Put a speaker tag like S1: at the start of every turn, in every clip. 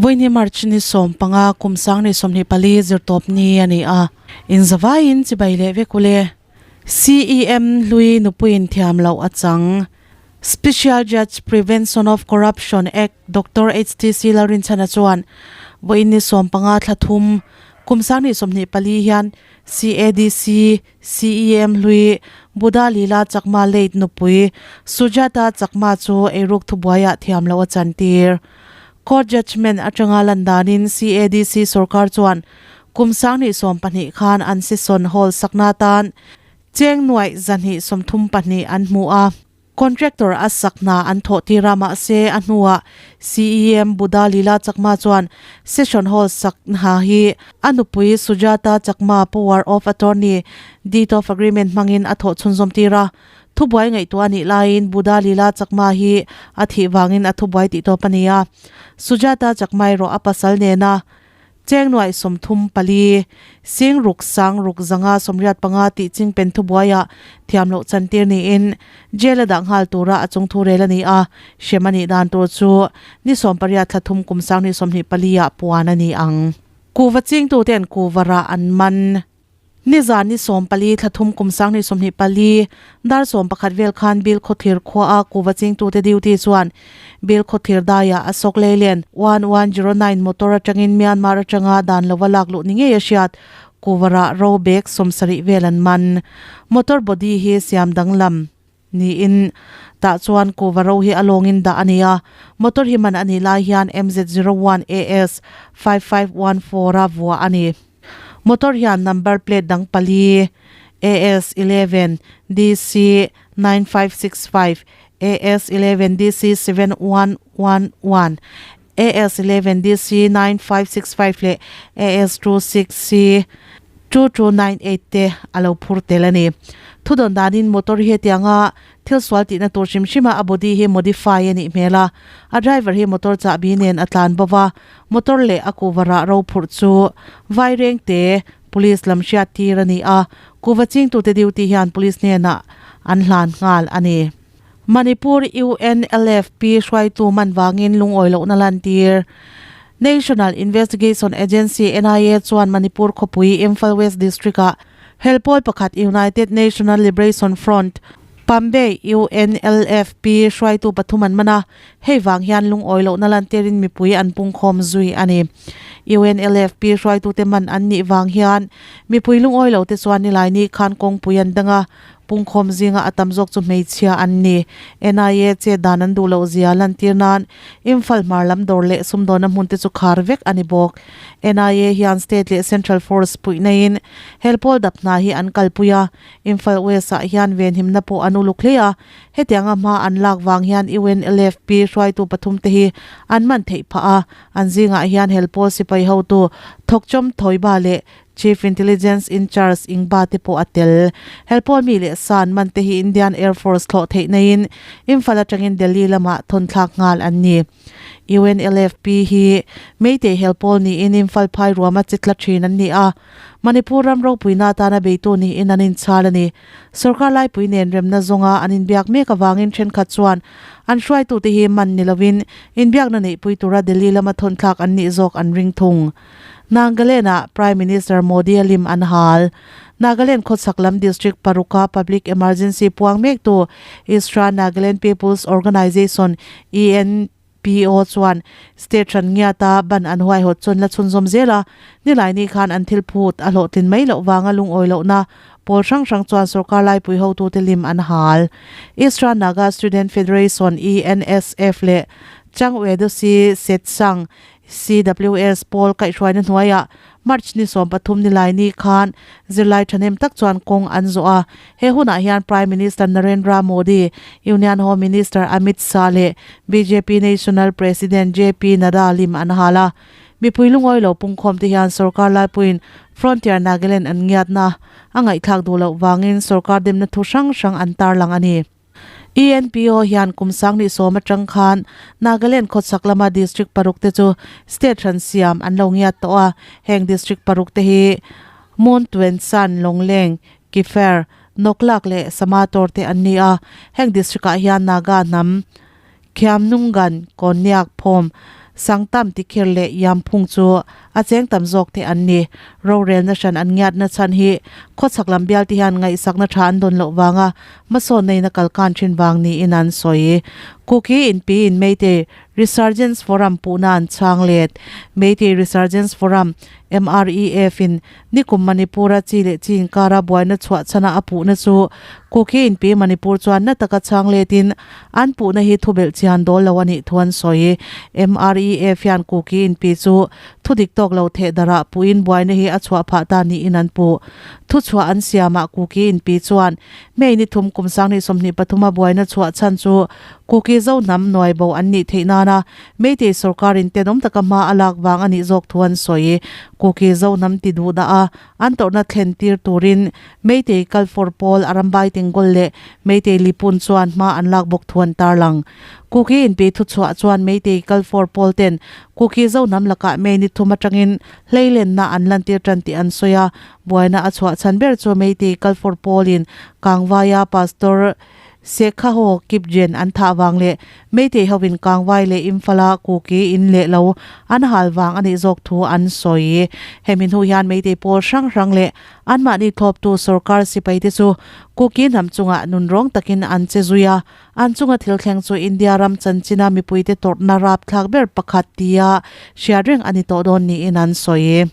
S1: Vawiini March ni 15 kum 2024 zirtawp ni a ni a, inzavaiin chibai leh vek ule. CEM hlui nupuiin thiam loh a chang. Special Judge Prevention of Corruption Act Doctor HTC Lalrinchhana chuan vawiin ni 15 thla thum kum 2024 hian CADC CEM hlui Buddha Lila Chakma late nupui Sujata Chakma chu eiruk thubuaiah thiam loh a chantir. Court judgement atanga lan danin CADC sorkar chuan kum 2012 khan an session hall sakna atan cheng nuaih 232 an hmu a. Contractor a sak hna an thawh tir a, mahse a hnuah CEM Buddha Lila Chakma chuan Session Hall sak hna hi a nupui Sujata Chakma Power of Attorney Deed of Agreement hmangin a thawh chhunzawm tir a. Thubuai ngaihtuah a nih laiin Buddha Lila Chakma hi a thih vangin a thubuai tih tawp a ni a. Sujata Chakma erawh a pasal nena Cheng nuaih 34, sing ruk sang ruk zanga 85 tih ching pen thubuaiah thiam loh chantir niin jail a dah nghal tura a chung thu rel a ni a, hrem a nih dan tur chu ni 18 thla thum kum 2024 ah puan a ni ang. Kuhva chingtuten kuhva rah an man. Nizan ni 14 thla thum kum 2024 dar 11 vel khan Bill Khawthlir khuaa kuhva chingtute duty chuan Bill Khawthlir daiah a sawk leilen 1109 motor atangin Myanmar atanga dan lova lak luh ni ngei a hriat kuhva rah ro bag 70 vel an man. Motor body hi siam danglam niin tah chuan kuhva ro hi a lawngin dah a ni a, motor hi man a nih lai hian MZ01 AS 5514 a vuah a ni. Motor hian number plate dang pali AS 11 DC 9565, AS 11 DC 7111, AS 11 DC 9565 leh AS 26 C 2298 te a lo phur tel a ni. Thudawn danin motor hi hetianga thil sual tihna tur hrim hrima a body hi modify a nih hmel a, a driver hi motor chahbi nen a tlan bo va, motor leh a kuhva rah ro phurh chu Vairengte Police lam hriat tir a ni a, kuhva chingtute duty hian police hnenah an hlan nghal a ni. Manipur UNLFP hruaitu man vangin lungawi lohna lantir. National Investigation Agency, NIA, chuan Manipur khawpui Imphal West District-ah helpawl pakhat United National Liberation Front, Pambei, UNLFP, hruaitu pathum an man a, hei vang hian lungawi lohna lantirin mipui an pungkhawm zui a ni. UNLFP hruaitute man an nih vang hian mipui lungawi lote chuan Nilaini khan kawngpui an dang a, Pungkhawm zinga a tam zawk chu hmeichhia an ni. NIA chet dan an duh loh zia lantir nan Imphal hmar lam dawr leh sumdawna hmun te chu khar vek a ni bawk. NIA hian state leh central force puih neiin helpawl dap hna hi an kalpui a, Imphal West ah hian venhimna pawh an uluk hle a, hetianga hma an lak vang hian UNLFP hruaitu pathum te hi an man theih phah a, an zingah hian helpawl sipai hotu Thawkchawm Thoiba leh Chief Intelligence in Charge Ingba te pawh a tel. Helpawl mi leh san man te hi Indian Air Force thlawh theih neiin Imphal atangin Delhi lamah thawn thlak nghal an ni. UNLFP hi Meitei helpawl niin Imphal phai ruama chi tla thin an ni a, Manipur ram ropuina atana beitu niin an inchhal a ni. Sorkar laipui nen remna zawnga an inbiak mek avangin thenkhat chuan an hruaitute hi man ni lovin inbiakna neihpui tura Delhi lama thawn thlak an nih zawk an ring thung. Nagaland-ah Prime Minister Modi a lim an hal. Nagaland khawchhak lam district paruka public emergency puang mektu Eastern Nagaland People's Organisation, ENPO, chuan state hran ngiata ban an huaihawt chuan la chhunzawm zel a, Nilaini khan an thil phut a hlawhtlin mai loh vanga lungawi lohna pawl hrang hrang chuan sorkar laipui hotute lim an hal. Eastern Naga Student Federation, ENSF, leh Changwedusi Setsang, CWS pawl kaihhruaina hnuaiah March ni 13 Nilaini khan zirlai thahnem tak chuan kawng an zawh a. He hunah hian Prime Minister Narendra Modi, Union Home Minister Amit Shah leh bjp National President JP Nadda lim an hal a. Mipui lungawi lo pungkhawm te hian sorkar laipuiin Frontier Nagaland an ngiatna a ngaihthlak duh loh vangin sorkar demna thu hrang hrang an tarlang a ni. ENPO hian kum 2010 atang khan Nagaland khawchhak lama district paruk te chu state hran siam an lo ngiat tawh a, heng district paruk te hi Mon Tuensan, Longleng, Kifer, Noklak leh Samator te an ni a, heng district ah hian Naga hnam Khiamnungan, Konyak, Phawm, Sangtam Tikhir leh Yamphung chu a cheng tam zawk te an ni. Rorelna hran an ngiatna chhan hi khawchhak lam bial te hian ngaihsakna tha an dawn loh vanga hmasawnna in a kal kan thin vang niin an sawi. Kuki inpi in Meitei Resurgence Forum puhna an chhang let. Meitei Resurgence Forum, MREF, in nikum Manipur-a chi leh chi inkara buaina chhuah chhana a puhna chu Kuki inpi Manipur chuan na taka chhang letin an puhna hi thubelh chian dawl lo a nih thu an sawi. MREF hian Kuki inpi chu thu dik tawk lo theh darah puhin buaina hi a chhuah phah ta niin an puh. Thuchhuah an siamah Kuki inpi chuan May ni thum kum sanghnih 23 a buaina chhuah chhan chu Kuki Zo hnam nuai bo an nih theih nana Meitei sorkarin tenawm taka hma a lak vang a nih zawk thu an sawi. Kuki Zo hnam ti duh dah a, an tawrhna thlen tir turin Meitei kalfawr pawl Arambai Tenggol leh Meitei Lipun chuan hma an lak bawk thu an tarlang. Kuki inpi thuchhuah chuan Meitei kalfawr pawl ten Kuki Zo hnam lakah May ni thum atangin hleilenna an lantir tan tih an sawi a, buaina a chhuah chhan ber chu Meitei kalfawr pawlin Kangvaia Pastor Sekhaho Kipgen an thah vang leh Meitei hovin Kangvai leh Imphal-a Kuki in leh lo an hal vang a nih zawk thu an sawi. Hemi hnu hian Meitei pawl hrang hrang leh anmahni thlawptu sorkar sipaite chu Kuki hnam chungah nunrawng takin an che zui a, an chunga thil thleng chu India ram chanchina mipuite tawrhna rapthlak ber pakhat tia hriat reng a ni tawh dawn niin an sawi.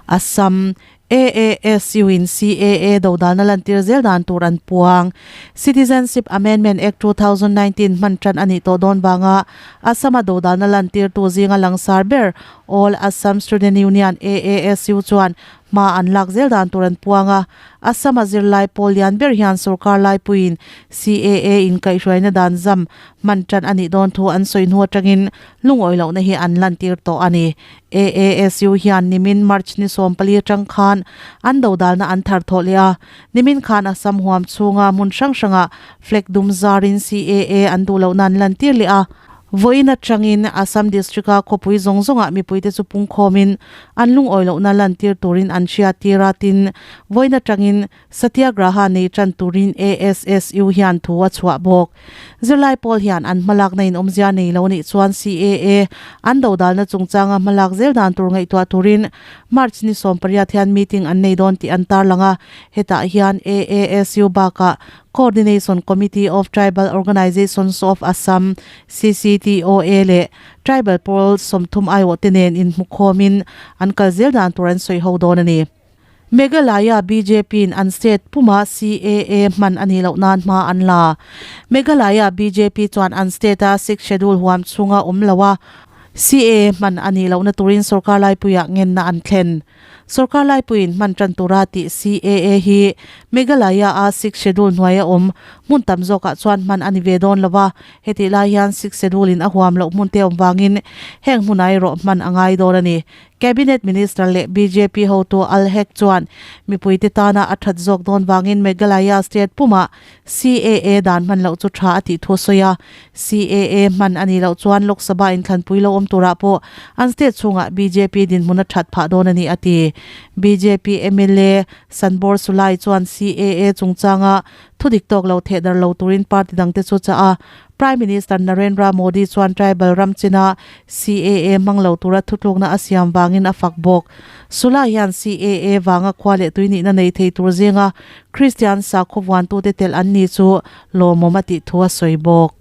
S1: Assam, AASU in CAA dodalna lantir zel dan tur an puang. Citizenship Amendment Act 2019 hman tan a nih tawh dawn vanga Assam-a dodalna lantirtu zinga langsar ber All Assam Student Union, AASU, chuan hma an lak zel dan tur an puang a. Assam-a zirlai pawl lian ber hian sorkar laipuiin CAA inkaihhruaina dan zam hman tan a nih dawn thu an sawi hnu atangin lungawi lohna hi an lantir tawh a ni. AASU hian nimin March ni 14 atang khan an dodalna an thar thawh leh a, nimin khan Assam huam chhunga hmun hrang hrangah flag dum zarin CAA an duh lohna an lantir leh a. Vawiin atangin Assam district-a khawpui zawng zawngah mipuite chu pungkhawmin an lungawi lohna lantir turin an hriattir a, tin, vawiin atangin Satyagraha nei tan turin ASSU hian thu a chhuah bawk. Zirlai pawl hian an hmalakna in awmzia nei lo nih chuan CAA an dodalna chungchanga hmalak zel dan tur ngaihtuah turin March ni 18 hian meeting an nei dawn tih an tarlang a, hetah hian AASU bakah Coordination Committee of Tribal Organisations of Assam, CCTOA, leh Tribal pawl 30 aiawhte nen inhmukhawmin an kal zel dan tur an sawi ho dawn a ni. Meghalaya BJP-in an state puma CAA hman a nih loh nan hma an la. Meghalaya BJP chuan an state-a Sixth Schedule huam chhunga awm lo a, CAA hman a nih lohna turin sorkar laipuiah ngenna an thlen. Sorkar laipuiin hman tan tura tih CAA hi Meghalaya-a Sixth Schedule hnuaia awm hmun tam zawkah chuan hman a ni ve dawn lo a, hetih lai hian Sixth Schedule-in a huam loh hmunte awm vangin heng hmunah erawh hman a ngai dawn a ni. Cabinet Minister leh bjp hotu Al Hek chuan mipuite tana a that zawk dawn vangin Meghalaya state pumah CAA dan hman loh chu tha a tih thu a sawi a. CAA hman a nih loh chuan Lok Sabha inthlanpui lo awm turah pawh an state chhungah bjp dinhmun a that phah dawn a ni a ti. Bjp mla Sanbor Sulai chuan CAA chungchanga thudik tawk lo thehdar lo turin party dangte chu chah a. Prime Minister Narendra Modi chuan tribal ram china CAA hmang lo tura thutlukna a siam vangin a fak bawk. Sula hian CAA vanga khua leh tui nihna nei thei tur zinga Kristian sakhaw vuantute telh an ni chu lawmawm a tih thu a sawi bawk.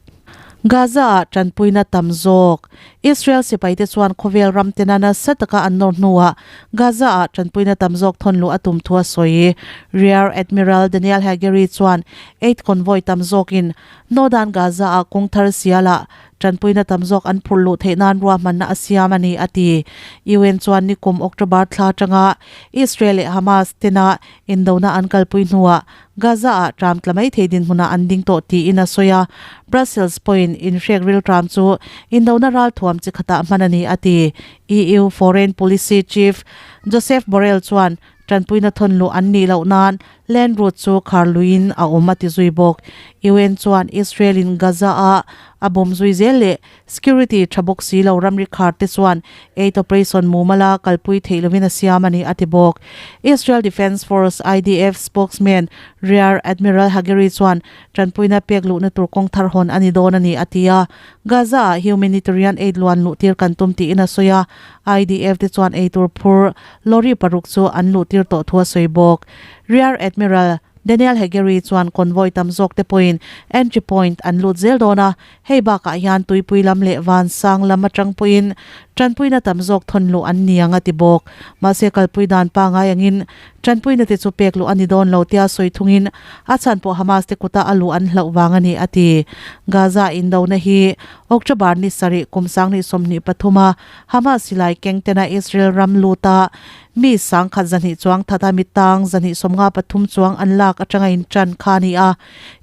S1: Gaza-ah tanpuina tam zawk. Israel sipaite chuan khawvel ram tena nasa taka an nawr hnuah Gaza-ah tanpuina tam zawk thawn luh a tum thu a sawi. Rear Admiral Daniel Hagari chuan aid convoy tam zawkin Northern Gaza-ah kawng thar sialah tanpuina tam zawk an phurh luh theih nan ruahmanna a siam a ni, a ti. UN chuan nikum October thla atanga Israel leh Hamas tena indona an kalpui hnuah Gaza-ah tram tla mai thei dinhmunah an ding tawh tiin a sawi a. Brussels pawhin inhrek riltram chu indona ralthuam chi khatah hman a ni, a ti. EU Foreign Policy Chief Josep Borrell chuan Tanpuina thawn luh an nih loh nan land route chu khar luiin a awm a ti zui bawk. UN chuan Israel in Gaza-a A bawm zui zel leh security tha bawk si lo ramri khar te chuan aid operation mumala kalpui theih lovin a siam a ni a ti bawk. Israel Defence Force, IDF, spokesman Rear Admiral Hagari chuan tanpuina pek luhna tur kawng thar hawn a ni dawn a ni a ti a. Gaza-ah humanitarian aid luan luh tir kan tum tiin a sawi a, IDF te chuan eitur phur lorry paruk chu an luh tir tawh thu a sawi bawk. Rear Admiral Daniel Hagari chuan convoy tam zawk te pawhin entry point an lut zel dawn a, hei bakah hian tuipui lam leh van sang lam atang pawhin tanpuina tam zawk thawn luh an ni ang a ti bawk. Mahse kalpui dan pangai angin tanpuina te chu pek luh a ni dawn lo tia sawi thungin a chhan pawh Hamas te kuta a luh an hlauh vang a ni a ti. Gaza indona hi October ni sarih kum 2023 a Hamas silai keng tena Israel ram luta mi 1200 chuang thata mi tang 253 chuang an lak atanga intan kha a ni a.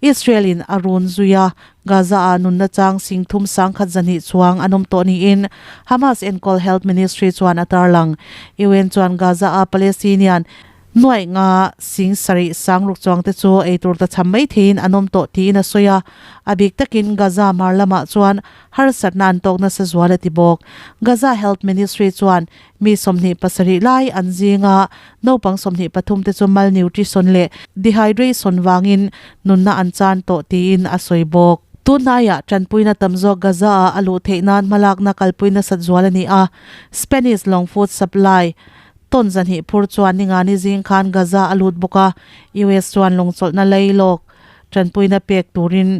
S1: Israel in a run zui a, Gaza ah nunna chang 3100 chuang an awm tawh niin Hamas enkawl Health Ministry chuan a tarlang. UN chuan Gaza a Palestinian Nuaih nga 7000 chuang te chu eitur ta cham mai theiin an awm tawh tiin a sawi a, a bik takin Gaza hmar lamah chuan harsatna an tawk nasa zual a ti bawk. Gaza Health Ministry chuan mi 27 lai an zinga naupang 23 te chu malnutrition leh dehydration vangin nunna an chan tawh tiin a sawi bawk. Tunhnaiah tanpuina tam zawk Gaza-ah a luh theih nan hmalakna kalpui nasat zual a ni a, Spanish lawng food supply Tawn 200 phur chuan ningani zing khan Gaza a lut bawk a, US chuan lawngchawlhna lei lawk tanpuina pek turin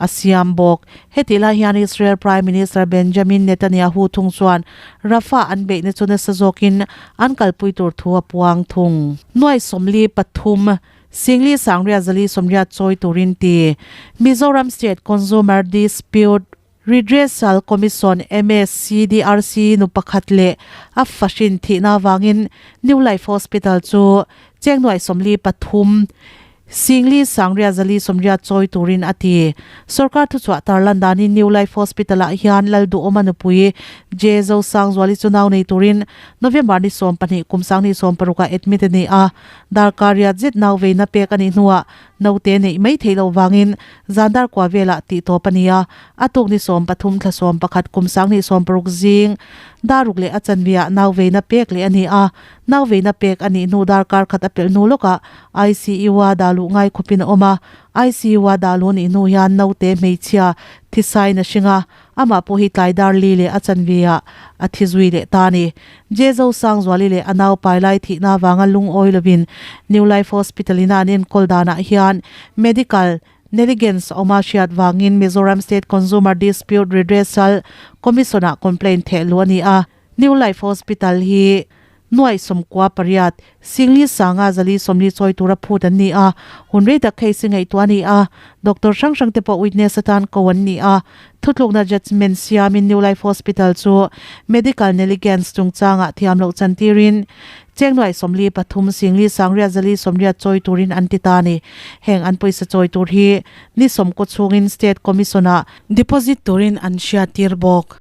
S1: a siam bawk. Hetih lai hian Israel Prime Minister Benjamin Netanyahu thung chuan Rafah an beihna chu nasa zawkin an kalpui tur thu a puang thung. Nuai 43, 4,480 chawi turin ti Mizoram State Consumer Dispute Redressal Commission, MSCDRC, nu pakhat leh a fahrin thihna avangin New Life Hospital chu cheng nuai 43, 4,480 chawi turin a ti. Sorkar thuchhuah tarlan danin New Life Hospital-ah hian Lalduhawma nupui J. Zosangzuali chu nau nei turin November ni 12 kum 2016 ah admit a ni a. Darkar riat zet nau veina pek a nih hnuah Naute neih mai theih loh vangin zan dar kua velah tih tawp a ni a, a tuk ni 13 thla 11 kum 2016 zing daruk leh a chanviah nau veina pek leh a ni a, nau veina pek a nih hnu darkar khat a pelh hnu lawkah ICU-a dah luh ngai khawpin a awm a, ICU-a dah luh nih hnu hian naute hmeichhia thisain a hring a, Amah pawh hi tlai dar li leh a chanve-ah a thi zui leh ta a ni. Jezo Sangzuali leh a nau pailai thihna avanga lungawi lovin New Life Hospital ina an enkawl danah hian Medical Negligence awma hriat vangin Mizoram State Consumer Dispute Redressal Commission-ah complaint theh luh a ni a. New Life Hospital hi nuaih 98, 4,440 chawi tura phut an ni a, hun rei tak case hi ngaihtuah a ni a, doctor hrang hrang te pawh witness atan ko an ni a, thutlukna judgement siamin New Life Hospital chu medical negligence chungchangah thiam loh chantirin cheng nuaih 43, 4,480 chawi turin an ti ta a ni. Heng an pawisa chawi tur hi ni 90 chhungin State Commission-ah deposit turin an hriattir bawk.